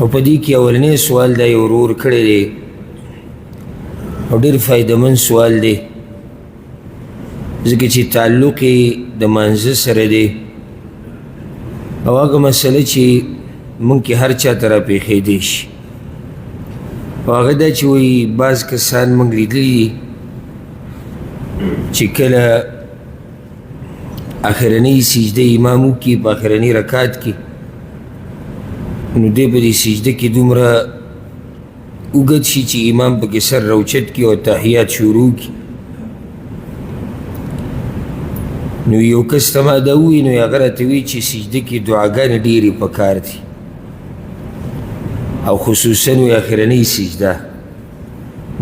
او په دې کې اولنی سوال دا یو ورور کړی دی او ډېر فایدهمند سوال دی، ځکه چې تعلق یې د مانځه سره دی او هغه مسله چې موږ کې هر چا ته راپېښېدی شي. او هغه دا چې وایي بعض کسان موږ لیدلي دي چې کله اخرنۍ سجده امام وکړي په اخرني رکعت کې، نو دی په دې سجده کې دومره اوږد شي چې امام پکې سر راوچت کړي او تحیات شروع کړي. نو یو کس ته ما دا ووایي، نو هغه راته وایي چې سجده کې دعاګانې ډېرې پکار دي او خصوصا وایي اخرنۍ سجده.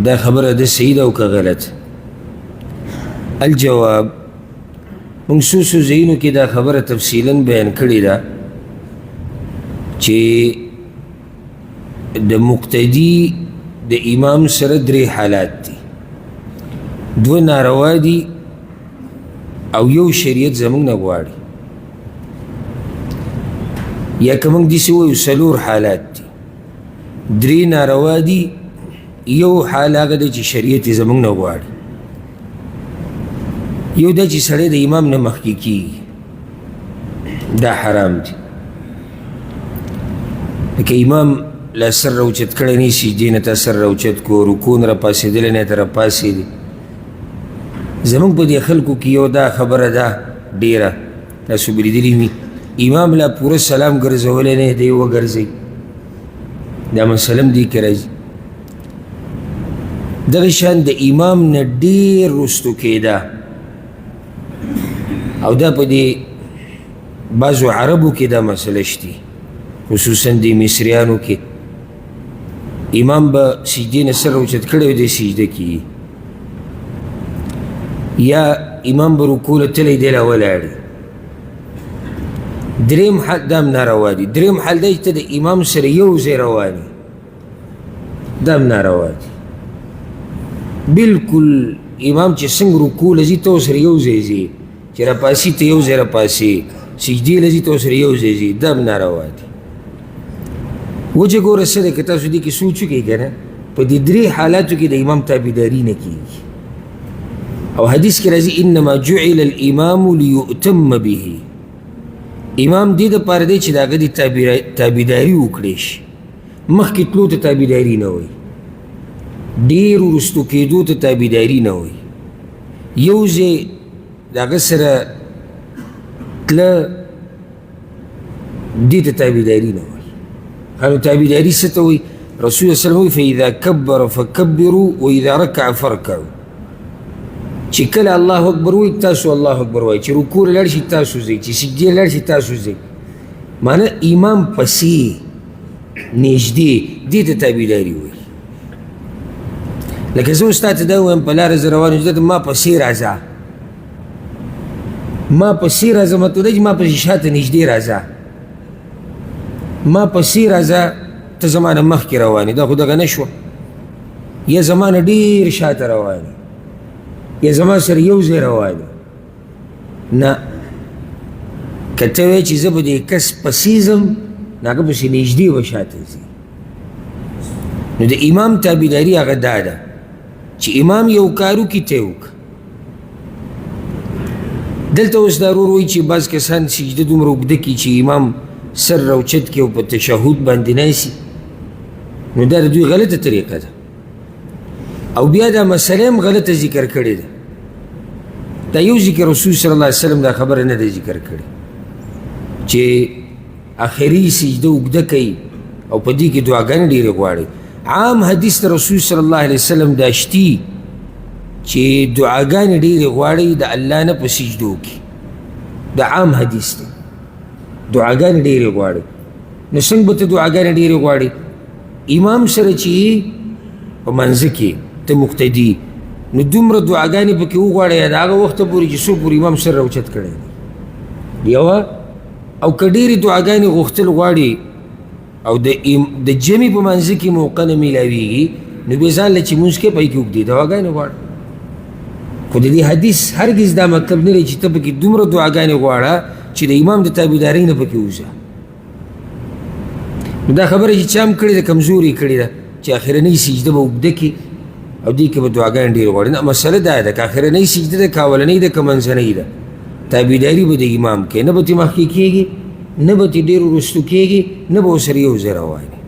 دا خبره ده صحیح ده او که غلط؟ الجواب، موږ څو څو ځایونو کې دا خبره تفصیلا بیان کړې ده چې د مقتدي د امام سره درې حالات دي، دوه ناروا دي او یو شریعت زموږ نه غواړي. یا که موږ داسې ووایو څلور حالات دي، درې ناروا دي، یو حال هغه دی چې شریعت یې زموږ نه غواړي. یو دا چې سړی د امام نه مخکې کېږي، دا حرام دی. لکه امام لا سر راوچت کړی نه، سجدې نه تا سر راوچت کړو، رکوع نه راپاڅېدلی نه ته راپاڅېدې. زموږ په دې خلکو کې یو دا خبره ده ډېره، تاسو به لیدلي وي، امام لا پوره سلام ګرځولی نه دی وګرځوي، دا مسله هم دې کې راځي. دغه شان د امام نه ډېر وروستو کېده، او دا په دې بعضو عربو کې دا مسله شتي، خصوصا د مصریانو کې. امام به سجدې نه سر راوچت کړی وي، دی سجده کېږي، یا امام به رکوع له تللی دی لا ولاړ. دریم حال دا هم ناروا دي. دریم حال دا چې ته د امام سره یو ځای روان یې، دا هم ناروا دي. بالکل امام چې څنګه رکوع له ځي ته ورسره یو ځای ځې، چې راپاسي ته یو ځای راپاسي، سجدې له ځي ته ورسره یو ځای ځې، دا هم ناروا دي. وجه ګوره څه ده، که تاسو دې کې سوچ وکړئ که نه، په دې درې حالاتو کې د امام تابعداري نه کېږي. او حدیث کې راځي انما جعل الامام لیؤتم به، امام دې دپاره دی چې د هغه دې تابعداري وکړی شي، مخکې تلو ته تابعداري نه وایي، ډېر وروستو کېدو ته تابعداري نه وایي، یو ځای د هغه سره تله دې ته تابعداري نه وایي. نو تابعداري څه ته وایي؟ رسول الله صلی الله علیه وسلم وایي فاذا کبر فکبروا واذا رکع فارکعوا، چې کله الله اکبر وایي تاسو الله اکبر وایي، چې رکوع لاړ شي تاسو ځئ، چې سجدې لاړ شي تاسو ځئ. معنی امام پسې نږدې دې ته تابعداري وایي. لکه زه اوس تا ته دا ووایم په لاره زه روان یم، ته ما پسې راځه، ما پسې راځه، مطلب دا چې ما پسې شاته نږدې راځه، ما پسې راځه، ته زما نه مخکې روان یې، دا خو دغه نه شوه، یا زما نه ډېر شاته روان یې، یا زما سره یو ځای روان یې. نه، که ته وایې چې زه به دې کس پسې ځم، نو هغه پسې نږدې به شاته ځي. نو د امام تابعداري هغه دا ده چې امام یو کار وکړي ته یې وکړه. دلته اوس دا ورور وایي چې بعض کسان سجده دومره اوږده کړي چې امام سر راوچت کړي او په تشهد باندې ناسي، نو دا د دوی غلطه طریقه ده. او بیا دا مسله هم غلطه ذکر کړې ده. دا یو ذکر رسول صلی الله علیه وسلم دا خبره نه ده ذکر کړې چې اخري سجده اوږده کوي او په دې کې دعاګانې ډېرې غواړي. عام حدیث د رسول صلی الله علیه وسلم دا شتي چې دعاګانې ډېرې غواړي د الله نه په سجدو کې، دا عام حدیث دی، دعاګانې ډېرې غواړي. نو څنګه به ته دعاګانې ډېرې غواړي؟ امام سره چې په منځ کې ته مقتدي، نو دومره دعاګانې پکې وغواړې د هغه وخته پورې چې څو پورې امام سر راوچت کړی دی یوه. او که ډېرې دعاګانې غوښتل غواړي او د جمع په منځ کې موقع نه میلاویږي، نو بیا ځان له چې مونځ کوې په هغې کې اوږدې دعاګانې غواړه. خو د دې حدیث هرګز دا مطلب نه دی چې ته پکې دومره دعاګانې غواړه چې د امام د تابعدارۍ نه پکې وځه. نو دا خبره چې چا هم کړې ده، کمزوري کړې ده چې اخرنۍ سجده به اوږده کړي او دې کې به دعاګانې ډېرې غواړي. نه، مسله دا ده که اخرنۍ سجده ده که اولنۍ ده که منځنۍ ده، تابعداري به د امام کوې، نه به ترې مخکې کېږي، نه به ترې ډېر وروستو کېږي، نه به ورسره یو ځای روان.